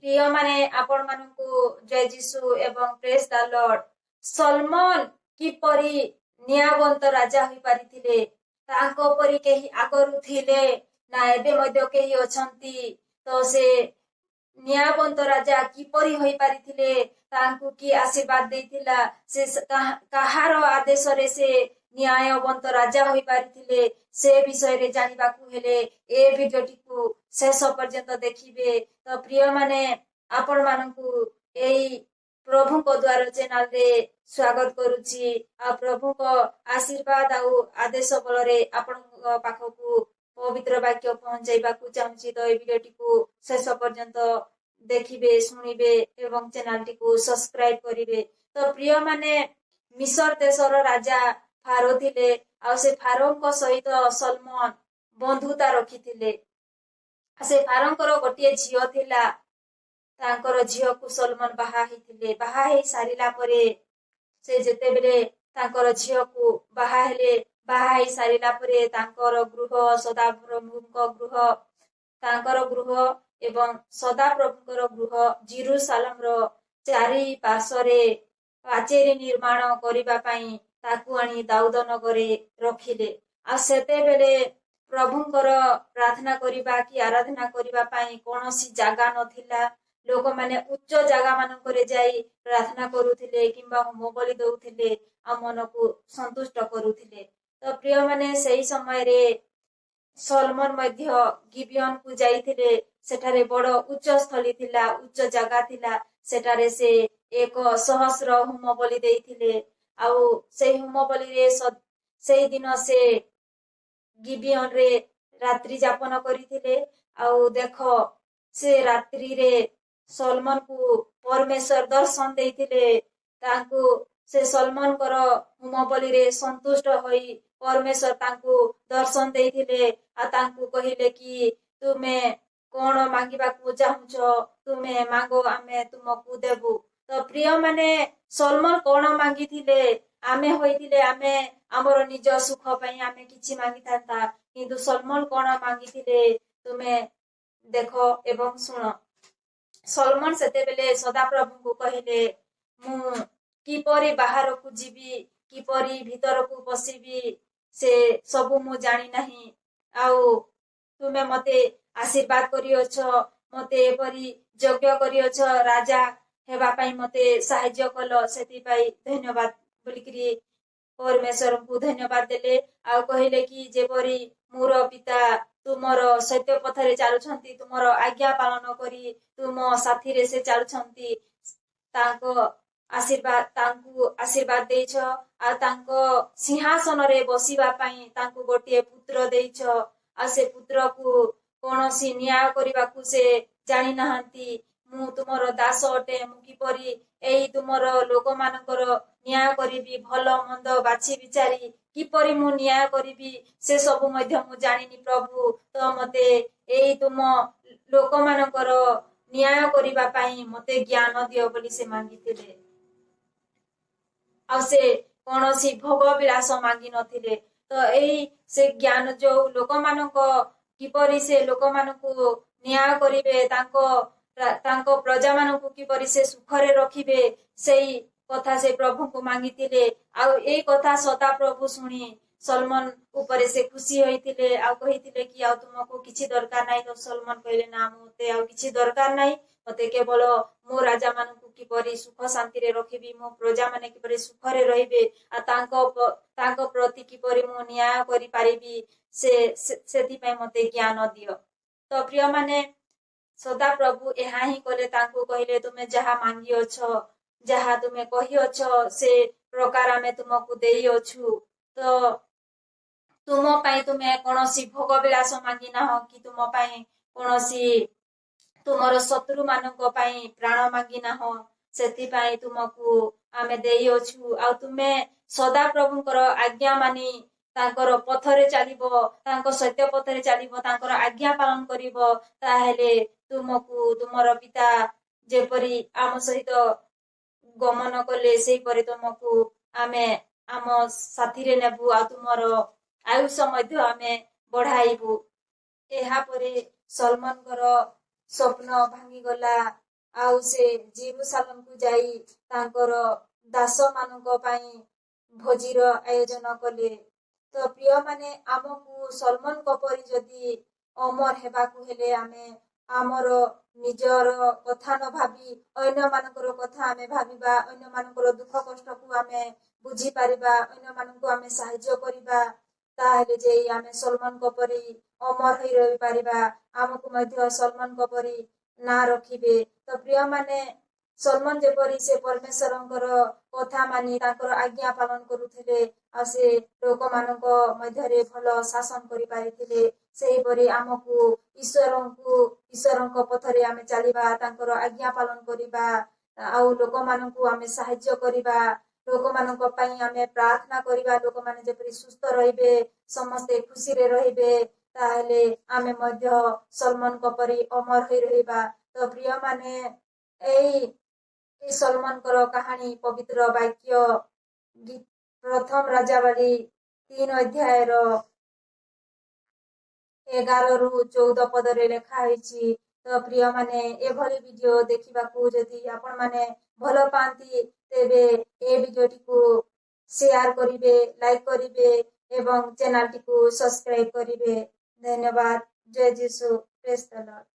ପ୍ରିୟମାନେ, ଆପଣମାନଙ୍କୁ ଜୟ ଯୀଶୁ ଏବଂ ପ୍ରେଜ୍ ଦ ଲର୍ଡ। ସଲମନ କିପରି ନ୍ୟାୟବନ୍ତ ରାଜା ହୋଇପାରିଥିଲେ? ତାଙ୍କ ପରି କେହି ଆଗରୁ ଥିଲେ ନା ଏବେ ମଧ୍ୟ କେହି ଅଛନ୍ତି? ତ ସେ ନ୍ୟାୟବନ୍ତ ରାଜା କିପରି ହୋଇପାରିଥିଲେ? ତାଙ୍କୁ କିଏ ଆଶୀର୍ବାଦ ଦେଇଥିଲା? ସେ କାହାର ଆଦେଶରେ ସେ ନ୍ୟାୟବନ୍ତ ରାଜା ହୋଇପାରିଥିଲେ? ସେ ବିଷୟରେ ଜାଣିବାକୁ ହେଲେ ଏ ଭିଡିଓଟିକୁ ଶେଷ ପର୍ଯ୍ୟନ୍ତ ଦେଖିବେ। ତ ପ୍ରିୟମାନେ, ଆପଣମାନଙ୍କୁ ଏଇ ପ୍ରଭୁଙ୍କ ଦ୍ୱାର ଚ୍ୟାନେଲରେ ସ୍ୱାଗତ କରୁଛି ଆଉ ପ୍ରଭୁଙ୍କ ଆଶୀର୍ବାଦ ଆଉ ଆଦେଶ ବଳରେ ଆପଣଙ୍କ ପାଖକୁ ପବିତ୍ର ବାକ୍ୟ ପହଞ୍ଚାଇବାକୁ ଚାହୁଁଛି। ତ ଏଇ ଭିଡିଓଟିକୁ ଶେଷ ପର୍ଯ୍ୟନ୍ତ ଦେଖିବେ, ଶୁଣିବେ ଏବଂ ଚ୍ୟାନେଲଟିକୁ ସବସ୍କ୍ରାଇବ କରିବେ। ତ ପ୍ରିୟମାନେ, ମିଶର ଦେଶର ରାଜା ଫାରୋ ଥିଲେ ଆଉ ସେ ଫାରୋଙ୍କ ସହିତ ସଲମନ ବନ୍ଧୁତା ରଖିଥିଲେ। ସେ ଫାରୋଙ୍କର ଗୋଟିଏ ଝିଅ ଥିଲା। ତାଙ୍କର ଝିଅକୁ ସଲମନ ବାହା ହେଇଥିଲେ। ବାହା ହେଇ ସାରିଲା ପରେ, ସେ ଯେତେବେଳେ ତାଙ୍କର ଝିଅକୁ ବାହା ହେଲେ, ବାହା ହେଇ ସାରିଲା ପରେ ତାଙ୍କର ଗୃହ, ସଦାପ୍ରଭୁଙ୍କ ଗୃହ, ତାଙ୍କର ଗୃହ ଏବଂ ସଦାପ୍ରଭୁଙ୍କର ଗୃହ ଜିରୁସାଲମର ଚାରି ପାର୍ଶ୍ୱରେ ପାଚେରୀ ନିର୍ମାଣ କରିବା ପାଇଁ ତାକୁ ଆଣି ଦାଉଦ ନଗରରେ ରଖିଲେ। ଆଉ ସେତେବେଳେ ପ୍ରଭୁଙ୍କର ପ୍ରାର୍ଥନା କରିବା କି ଆରାଧନା କରିବା ପାଇଁ କୌଣସି ଜାଗା ନଥିଲା। ଲୋକମାନେ ଉଚ୍ଚ ଜାଗା ମାନଙ୍କରେ ଯାଇ ପ୍ରାର୍ଥନା କରୁଥିଲେ କିମ୍ବା ହୋମ ବଳି ଦଉଥିଲେ ଆଉ ମନକୁ ସନ୍ତୁଷ୍ଟ କରୁଥିଲେ। ତ ପ୍ରିୟମାନେ, ସେଇ ସମୟରେ ସଲମନ ମଧ୍ୟ ଗିବିୟନକୁ ଯାଇଥିଲେ। ସେଠାରେ ବଡ ଉଚ୍ଚ ସ୍ଥଳୀ ଥିଲା, ଉଚ୍ଚ ଜାଗା ଥିଲା। ସେଠାରେ ସେ 1 ସହସ୍ର ହୋମ ବଳି ଦେଇଥିଲେ। ଆଉ ସେଇ ହୋମ ବଳିରେ ସେଇଦିନ ସେ ଗିବିୟନରେ ରାତ୍ରି ଯାପନ କରିଥିଲେ। ଆଉ ଦେଖ, ସେ ରାତ୍ରିରେ ସଲମନକୁ ପରମେଶ୍ୱର ଦର୍ଶନ ଦେଇଥିଲେ। ତାଙ୍କୁ ସେ ସଲମନଙ୍କର ହୋମ ବଳିରେ ସନ୍ତୁଷ୍ଟ ହୋଇ ପରମେଶ୍ୱର ତାଙ୍କୁ ଦର୍ଶନ ଦେଇଥିଲେ ଆଉ ତାଙ୍କୁ କହିଲେ କି ତୁମେ କଣ ମାଗିବାକୁ ଚାହୁଁଛ? ତୁମେ ମାଗ, ଆମେ ତୁମକୁ ଦେବୁ। ତ ପ୍ରିୟମାନେ, ସଲମନ କଣ ମାଗିଥିଲେ? ଆମେ ହୋଇଥିଲେ ଆମେ ଆମର ନିଜ ସୁଖ ପାଇଁ ଆମେ କିଛି ମାଗିଥାନ୍ତା। କିନ୍ତୁ ସଲମନ କଣ ମାଗିଥିଲେ, ତୁମେ ଦେଖ ଏବଂ ଶୁଣ। ସଲମନ ସେତେବେଳେ ସଦାପ୍ରଭୁଙ୍କୁ କହିଲେ, ମୁଁ କିପରି ବାହାରକୁ ଯିବି, କିପରି ଭିତରକୁ ପଶିବି, ସେ ସବୁ ମୁଁ ଜାଣି ନାହିଁ। ଆଉ ତୁମେ ମତେ ଆଶୀର୍ବାଦ କରିଅଛ, ମତେ ଏପରି ଯୋଗ୍ୟ କରିଅଛ, ରାଜା ହେବା ପାଇଁ ମତେ ସାହାଯ୍ୟ କଲ, ସେଥିପାଇଁ ଧନ୍ୟବାଦ ବୋଲିକିରି ପରମେଶ୍ୱରଙ୍କୁ ଧନ୍ୟବାଦ ଦେଲେ। ଆଉ କହିଲେ କି ଯେପରି ମୋର ପିତା ତୁମର ସତ୍ୟ ପଥରେ ଚାଲୁଛନ୍ତି, ତୁମର ଆଜ୍ଞା ପାଳନ କରି ତୁମ ସାଥିରେ ସେ ଚାଲୁଛନ୍ତି, ତାଙ୍କ ଆଶୀର୍ବାଦ, ତାଙ୍କୁ ଆଶୀର୍ବାଦ ଦେଇଛ ଆଉ ତାଙ୍କ ସିଂହାସନରେ ବସିବା ପାଇଁ ତାଙ୍କୁ ଗୋଟିଏ ପୁତ୍ର ଦେଇଛ। ଆଉ ସେ ପୁତ୍ରକୁ କୌଣସି ନ୍ୟାୟ କରିବାକୁ ସେ ଜାଣି ନାହାନ୍ତି। ମୁଁ ତୁମର ଦାସ ଅଟେ। ମୁଁ କିପରି ଏଇ ତୁମର ଲୋକମାନଙ୍କର ନ୍ୟାୟ କରିବି? ଭଲ ମନ୍ଦ ବାଛି ବିଚାରି କିପରି ମୁଁ ନ୍ୟାୟ କରିବି, ସେ ସବୁ ମଧ୍ୟ ମୁଁ ଜାଣିନି ପ୍ରଭୁ। ତ ମତେ ଏଇ ତୁମ ଲୋକମାନଙ୍କର ନ୍ୟାୟ କରିବା ପାଇଁ ମତେ ଜ୍ଞାନ ଦିଅ ବୋଲି ସେ ମାଗିଥିଲେ। ଆଉ ସେ କୌଣସି ଭୋଗ ବିଳାସ ମାଗି ନଥିଲେ। ତ ଏଇ ସେ ଜ୍ଞାନ, ଯୋଉ ଲୋକମାନଙ୍କ କିପରି ସେ ଲୋକମାନଙ୍କୁ ନ୍ୟାୟ କରିବେ, ତାଙ୍କ ପ୍ରଜାମାନଙ୍କୁ କିପରି ସେ ସୁଖରେ ରଖିବେ, ସେଇ କଥା ସେ ପ୍ରଭୁଙ୍କୁ ମାଗିଥିଲେ। ଆଉ ଏଇ କଥା ସଦା ପ୍ରଭୁ ଶୁଣି ସଲମନ ଉପରେ ସେ ଖୁସି ହୋଇଥିଲେ ଆଉ କହିଥିଲେ କି ଆଉ ତୁମକୁ କିଛି ଦରକାର ନାହିଁ। ତ ସଲମନ କହିଲେ, ନା, ମତେ ଆଉ କିଛି ଦରକାର ନାହିଁ। ମତେ କେବଳ ମୋ ରାଜା ମାନଙ୍କୁ କିପରି ସୁଖ ଶାନ୍ତିରେ ରଖିବି, ମୋ ପ୍ରଜା ମାନେ କିପରି ସୁଖରେ ରହିବେ ଆଉ ତାଙ୍କ ପ୍ରତି କିପରି ମୁଁ ନ୍ୟାୟ କରିପାରିବି, ସେଥିପାଇଁ ମତେ ଜ୍ଞାନ ଦିଅ। ତ ପ୍ରିୟମାନେ, ସଦା ପ୍ରଭୁ ଏହା ହିଁ କଲେ। ତାଙ୍କୁ କହିଲେ, ତୁମେ ଯାହା ମାଗିଅଛ, ଯାହା ତୁମେ କହିଅଛ, ସେ ପ୍ରକାର ଆମେ ତୁମକୁ ଦେଇଅଛୁ। ତ ତୁମ ପାଇଁ ତୁମେ କୌଣସି ଭୋଗ ବିଳାସ ମାଗି ନାହଁ କି ତୁମ ପାଇଁ କୌଣସି ତୁମର ଶତ୍ରୁ ମାନଙ୍କ ପାଇଁ ପ୍ରାଣ ମାଗି ନାହଁ, ସେଥିପାଇଁ ତୁମକୁ ଆମେ ଦେଇଅଛୁ। ଆଉ ତୁମେ ସଦା ପ୍ରଭୁଙ୍କର ଆଜ୍ଞା ମାନି ତାଙ୍କର ପଥରେ ଚାଲିବ, ତାଙ୍କ ସତ୍ୟ ପଥରେ ଚାଲିବ, ତାଙ୍କର ଆଜ୍ଞା ପାଳନ କରିବ, ତାହେଲେ ତୁମକୁ ତୁମର ପିତା ଯେପରି ଆମ ସହିତ ଗମନ କଲେ, ସେହିପରି ତୁମକୁ ଆମେ ଆମ ସାଥିରେ ନେବୁ ଆଉ ତୁମର ଆୟୁଷ ମଧ୍ୟ ଆମେ ବଢାଇବୁ। ଏହାପରେ ସଲମନଙ୍କର ସ୍ୱପ୍ନ ଭାଙ୍ଗିଗଲା। ଆଉ ସେ ଜିରୁସାଲମକୁ ଯାଇ ତାଙ୍କର ଦାସମାନଙ୍କ ପାଇଁ ଭୋଜିର ଆୟୋଜନ କଲେ। ତ ପ୍ରିୟମାନେ, ଆମକୁ ସଲମନଙ୍କ ପରି ଯଦି ଅମର ହେବାକୁ ହେଲେ ଆମେ ଆମର ନିଜର କଥା ନ ଭାବି ଅନ୍ୟମାନଙ୍କର କଥା ଆମେ ଭାବିବା, ଅନ୍ୟମାନଙ୍କର ଦୁଃଖ କଷ୍ଟକୁ ଆମେ ବୁଝିପାରିବା, ଅନ୍ୟମାନଙ୍କୁ ଆମେ ସାହାଯ୍ୟ କରିବା, ତାହେଲେ ଯାଇ ଆମେ ସଲମନଙ୍କ ପରି ଅମର ହୋଇ ରହିପାରିବା। ଆମକୁ ମଧ୍ୟ ସଲମନଙ୍କ ପରି ନାଁ ରଖିବେ। ତ ପ୍ରିୟମାନେ, ସଲମନ ଯେପରି ସେ ପରମେଶ୍ୱରଙ୍କର କଥା ମାନି ତାଙ୍କର ଆଜ୍ଞା ପାଳନ କରୁଥିଲେ ଆଉ ସେ ଲୋକମାନଙ୍କ ମଧ୍ୟରେ ଭଲ ଶାସନ କରିପାରିଥିଲେ, ସେହିପରି ଆମକୁ ଈଶ୍ୱରଙ୍କ ପଥରେ ଆମେ ଚାଲିବା, ତାଙ୍କର ଆଜ୍ଞା ପାଳନ କରିବା ଆଉ ଲୋକମାନଙ୍କୁ ଆମେ ସାହାଯ୍ୟ କରିବା, ଲୋକମାନଙ୍କ ପାଇଁ ଆମେ ପ୍ରାର୍ଥନା କରିବା, ଲୋକମାନେ ଯେପରି ସୁସ୍ଥ ରହିବେ, ସମସ୍ତେ ଖୁସିରେ ରହିବେ, ତାହେଲେ ଆମେ ମଧ୍ୟ ସଲମନଙ୍କ ପରି ଅମର ହୋଇ ରହିବା। ତ ପ୍ରିୟମାନେ, ଏଇ ସଲମନଙ୍କର କାହାଣୀ ପବିତ୍ର ବାକ୍ୟ ପ୍ରଥମ ରାଜାବଳୀ 3 ଅଧ୍ୟାୟର 11ରୁ 14 ପଦରେ ଲେଖା ହୋଇଛି। ତ ପ୍ରିୟମାନେ, ଏଭଳି ଭିଡିଓ ଦେଖିବାକୁ ଯଦି ଆପଣମାନେ ଭଲ ପାଆନ୍ତି, ତେବେ ଏ ଭିଡିଓଟିକୁ ସେୟାର କରିବେ, ଲାଇକ୍ କରିବେ ଏବଂ ଚ୍ୟାନେଲଟିକୁ ସବସ୍କ୍ରାଇବ କରିବେ। ଧନ୍ୟବାଦ। ଜୟ ଯୀଶୁ। ପ୍ରେସ୍ ଦ ଲର୍ଡ।